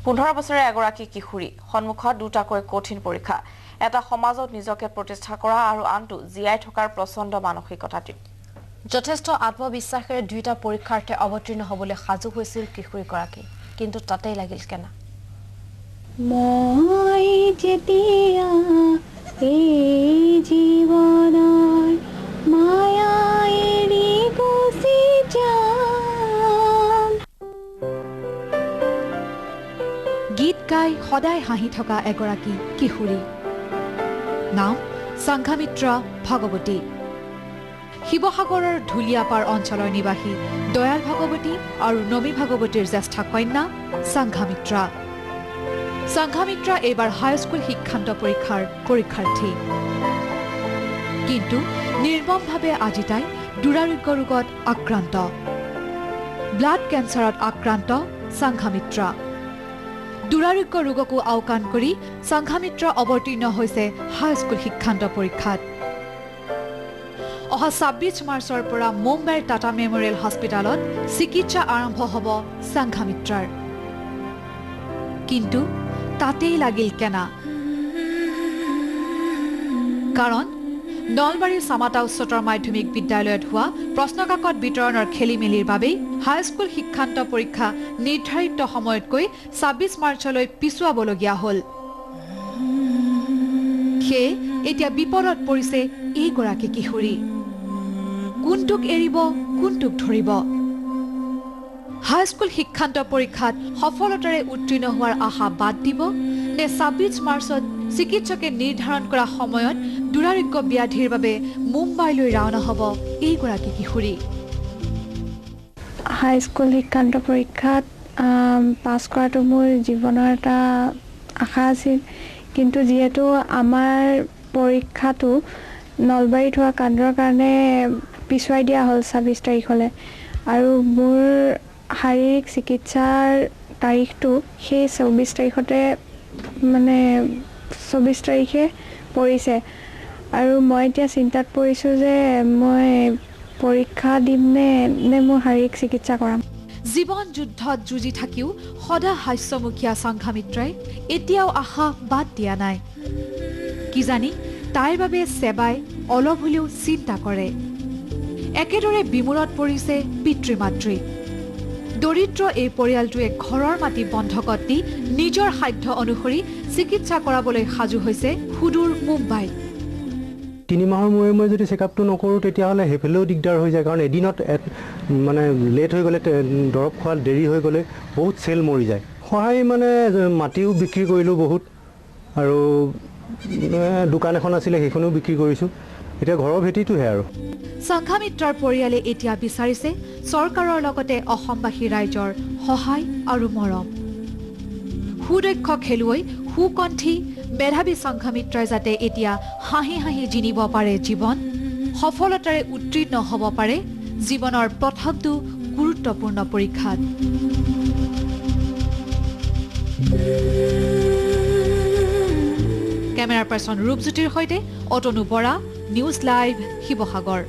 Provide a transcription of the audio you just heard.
15 বছৰীয়া এগৰাকী কিশোৰী সন্মুখত দুটাকৈ কঠিন পৰীক্ষা, এটা সমাজত নিজকে প্ৰতিষ্ঠা কৰা আৰু আনটো জীয়াই থকাৰ প্ৰচণ্ড মানসিকতাটো। যথেষ্ট আত্মবিশ্বাসেৰে দুয়োটা পৰীক্ষাৰ্থে অৱতীৰ্ণ হ'বলৈ সাজু হৈছিল কিশোৰীগৰাকী, কিন্তু তাতেই লাগিল কেনা। মই যেতিয়া এই জীৱনৰ মায়া এৰি গুচি যাম। গীত গাই সদায় হাঁহি থকা এগৰাকী কিশোৰী, নাম সংঘামিত্ৰা ভাগৱতী। শিৱসাগৰৰ ঢুলীয়াপাৰ অঞ্চলৰ নিবাসী দয়াল ভাগৱতী আৰু নমী ভাগৱতীৰ জ্যেষ্ঠা কন্যা সংঘামিত্ৰা। সংঘামিত্ৰা এইবাৰ হাইস্কুল শিক্ষান্ত পৰীক্ষাৰ পৰীক্ষাৰ্থী, কিন্তু নিৰ্মমভাৱে আজি তাই দুৰাৰোগ্য ৰোগত আক্ৰান্ত। ব্লাড কেঞ্চাৰত আক্ৰান্ত সংঘামিত্ৰা। দুৰাৰোগ্য ৰোগকো আওকাণ কৰি সংঘামিত্ৰা অৱতীৰ্ণ হৈছে হাইস্কুল শিক্ষান্ত পৰীক্ষাত। অহা 26 মাৰ্চৰ পৰা মুম্বাইৰ টাটা মেমৰিয়েল হস্পিটেলত চিকিৎসা আৰম্ভ হ'ব সংঘামিত্ৰাৰ, কিন্তু তাতেই লাগিল কেনা। কাৰণ নলবাৰীৰ চামাতা উচ্চতৰ মাধ্যমিক বিদ্যালয়ত হোৱা প্ৰশ্নকাকত বিতৰণৰ খেলিমেলিৰ বাবেই হাইস্কুল শিক্ষান্ত পৰীক্ষা নিৰ্ধাৰিত সময়তকৈ 26 মাৰ্চলৈ পিছুৱাবলগীয়া হ'ল। সেয়ে এতিয়া বিপদত পৰিছে এইগৰাকী কিশোৰী। কোনটোক এৰিব, কোনটোক ধৰিব? হাইস্কুল শিক্ষান্ত পৰীক্ষাত সফলতাৰে উত্তীৰ্ণ হোৱাৰ আশা বাদ দিব নে 26 মাৰ্চত চিকিৎসকে নিৰ্ধাৰণ কৰা সময়ত দুৰাৰোগ্য ব্যাধিৰ বাবে মুম্বাইলৈ ৰাওনা হ'ব এইগৰাকী কিশোৰী? হাইস্কুল শিক্ষান্ত পৰীক্ষাত পাছ কৰাটো মোৰ জীৱনৰ এটা আশা আছিল, কিন্তু যিহেতু আমাৰ পৰীক্ষাটো নলবাৰীত হোৱা কাণ্ডৰ কাৰণে পিছুৱাই দিয়া হ'ল 26 তাৰিখলৈ, আৰু মোৰ শাৰীৰিক চিকিৎসাৰ তাৰিখটো সেই 24 তাৰিখতে, মানে 24 তাৰিখে পৰিছে। আৰু মই এতিয়া চিন্তাত পৰিছোঁ যে মই পৰীক্ষা দিম নে মোৰ শাৰীৰিক চিকিৎসা কৰাম। জীৱন যুদ্ধত যুঁজি থাকিও সদা হাস্যমুখীয়া সংঘামিত্ৰাই এতিয়াও আশা বাদ দিয়া নাই। কিজানি তাইৰ বাবে সেৱাই অলপ হ'লেও চিন্তা কৰে। একেদৰে বিমূৰত পৰিছে পিতৃ মাতৃ। দৰিদ্ৰ এই পৰিয়ালটোৱে ঘৰৰ মাটি বন্ধকত দি নিজৰ সাধ্য অনুসৰি চিকিৎসা কৰাবলৈ সাজু হৈছে সুদূৰ মুম্বাইত। 3 মাহৰ মূৰে মূৰে যদি চেকআপটো নকৰোঁ তেতিয়াহ'লে সেইফালেও দিগদাৰ হৈ যায়, কাৰণ এদিনত মানে লেট হৈ গ'লে, দৰৱ খোৱাত দেৰি হৈ গ'লে বহুত চেল মৰি যায়। সহায় মানে মাটিও বিক্ৰী কৰিলোঁ বহুত, আৰু দোকান এখন আছিলে সেইখনো বিক্ৰী কৰিছোঁ। এতিয়া ঘৰৰ ভেটিটোহে আৰু। সংঘামিত্ৰাৰ পৰিয়ালে এতিয়া বিচাৰিছে চৰকাৰৰ লগতে অসমবাসী ৰাইজৰ সহায় আৰু মৰম। সুদক্ষ খেলুৱৈ, সুকণ্ঠী, মেধাৱী সংঘামিত্ৰাই যাতে এতিয়া হাঁহি হাঁহি জিনিব পাৰে জীৱন, সফলতাৰে উত্তীৰ্ণ হ'ব পাৰে জীৱনৰ প্ৰথমটো গুৰুত্বপূৰ্ণ পৰীক্ষাত। কেমেৰা পাৰ্চন ৰূপজ্যোতিৰ সৈতে অতনু বৰা, নিউজ লাইভ, শিৱসাগৰ।